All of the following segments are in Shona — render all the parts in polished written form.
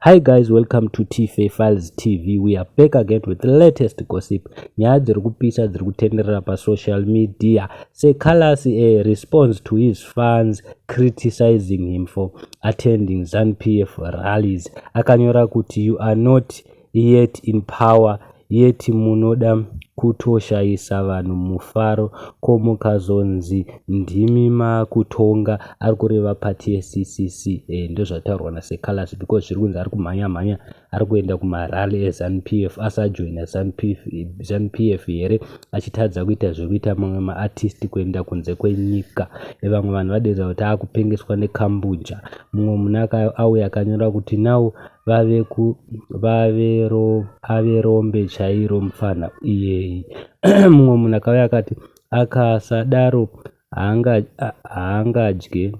Hi guys, welcome to TFA Files TV. We are back again with the latest gossip. Nyaya dziri kupisa dziri kutenderera pasocial media. Seh Calaz a response to his fans criticizing him for attending ZANU-PF rallies. Akanyora kuti, "You are not yet in power yet munoda kutoshayisa vanhu mufaro. Ko mukazonzi ndimi makutonga?" Ari kureva pati yeCCC. Ndozvataurwa naSeh Calaz because zviri kunzi ari kumhanya mhanya, ari kuenda kumarally eZANU-PF, asajoina ZANU-PF here, achitadza kuita zvekuita mamwe maartist, kuenda kunze kwenyika. Vamwe vanhu vadedza kuti akupengeswa nekombucha. Mumwe munhu auya akanyora kuti, "Now ave rombe chairo mufana iyeye." Mumwe munhu akauya akati, "Akasadaro haangadye."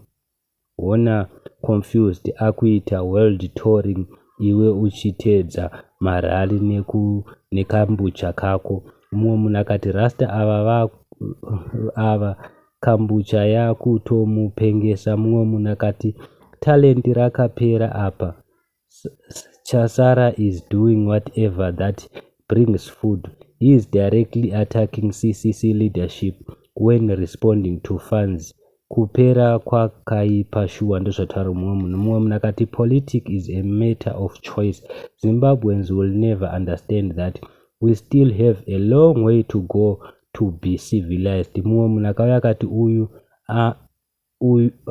Hona confused, akuita world touring iwe uchiteedza marally nekombucha kako. Mumwe munhu akati, "Rasta ava kombucha yakutomupengesa." Mumwe munhu akati, "Talent rakapera apa. Chasara is doing whatever that brings food. He is directly attacking CCC leadership when responding to fans. Kupera kwakaipa shuwa." Ndozvataura mumwe munhu. Mumwe munhu akati, "Politic is a matter of choice. Zimbabweans will never understand that we still have a long way to go to be civilized." Mumwe munhu akauya akati uyu,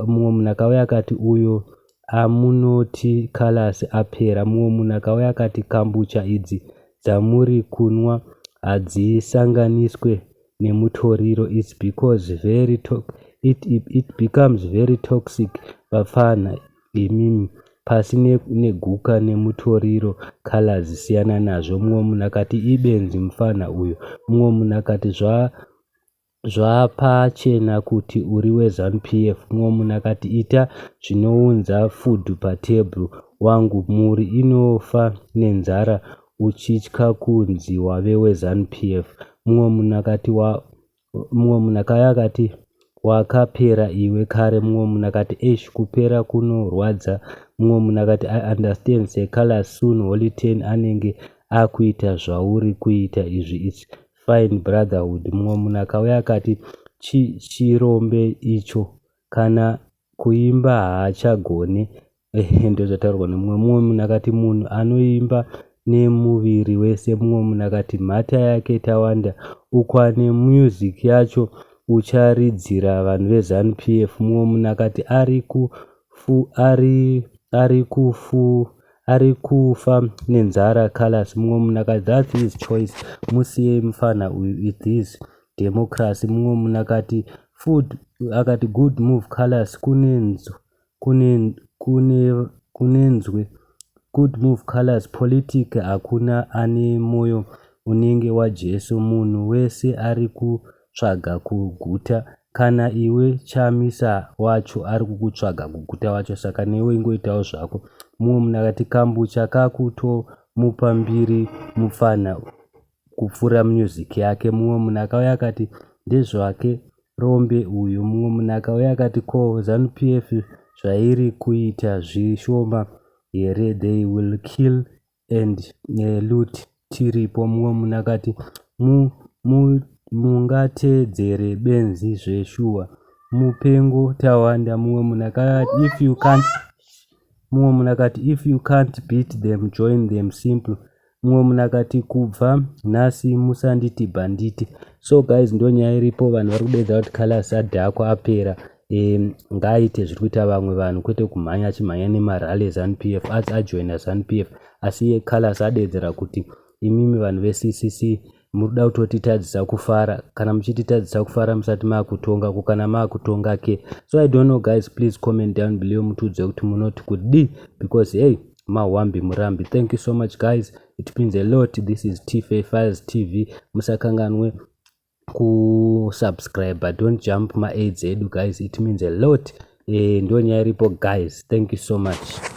mumwe munhu akauya akati, "Uyo amunoti Calaz apera." Mumwe munhu akauya akati, "Kombucha idzi dzamuri kunwa hadzisanganiswe nemutoriro. It becomes very toxic. Vapfana imimi, pasi neguka nemutoriro. Calaz, siyana nazvo." Mumwe munhu akati, "Ibenzi mufana uyo." Mumwe munhu akati, "Zvapachena kuti uri weZANU-PF." Mumwe munhu akati, "Ita zvinounza food patable wangu. Mhuri inofa nenzara uchitya kunzi wave weZANU-PF." Mumwe munhu akauya akati, "Wakapera iwe kare." Mumwe munhu akati, "Eish, kupera kunorwadza." Mumwe munhu akati, "I understand Seh Calaz. Soon Holy Ten anenge akuita zvauri kuita izvi. It's fine, brotherhood." Mumwe munhu akauya akati, "Chirombe icho, kana kuimba haachagone." Ndozvataurwa nemumwe. Mumwe munhu akati, "Munhu anoimba nemuviri wese." Mumwe munhu akati, "Mhata yake Tawanda, ukwane, music yacho ucharidzira vanhu veZANU-PF." Mumwe munhu akati, "Ari kufa nenzara Calaz." Mumwe munhu akati, "That's his choice, musiyei mufana uyu. It is democracy." Mumwe munhu akati food, akati, "Good move, Calaz. Kunenzwe good move, Calaz. Politic hakuna ane moyo unenge waJesu. Munhu wese ari kutsvaga kuguta. Kana iwe Chamisa wacho ari kukutsvaga kuguta wacho, saka newe ingoitawo zvako." Mumwe munhu akati, "Kombucha kakutomupa mbiri mufana kupfuura music yake." Mumwe munhu akauya akati, "Ndezvake, rombe uyu." Mumwe munhu akauya akati, "Ko ZANU-PF zvairi kuita zvishoma here? They will kill and loot tiripo." Mumwe munhu akati, "Mungateedzere benzi zveshuwa, mupengo Tawanda." Mumwe munhu akati, "If you can't beat them, join them, simple." Mumwe munhu akati, "Kubva nhasi musanditi bhanditi." So guys, ndo nyaya iripo. Vanhu vari kudedza kuti Calaz adhakwa, apera. Ngaaite zviri kuita vamwe vanhu, kwete kumhanya achimhanya nemarally eZANU-PF, asi ajoina ZANU-PF. Asi iye Calaz adedzera kuti, "Imimi vanhu veCCC muri kuda kutotitadzisa kufara. Kana muchititadzisa kufara musati maakutonga, ko kana maakutonga ke?" So I don't know, guys. Please comment down below, mutiudze kuti munoti kudii, because hey, mahwambi murambi. Thank you so much, guys. It means a lot. This is TFA Files TV. Musakanganwe kusubscribe. Don't jump maads edu, guys. It means a lot. Ndo nyaya iripo, guys. Thank you so much.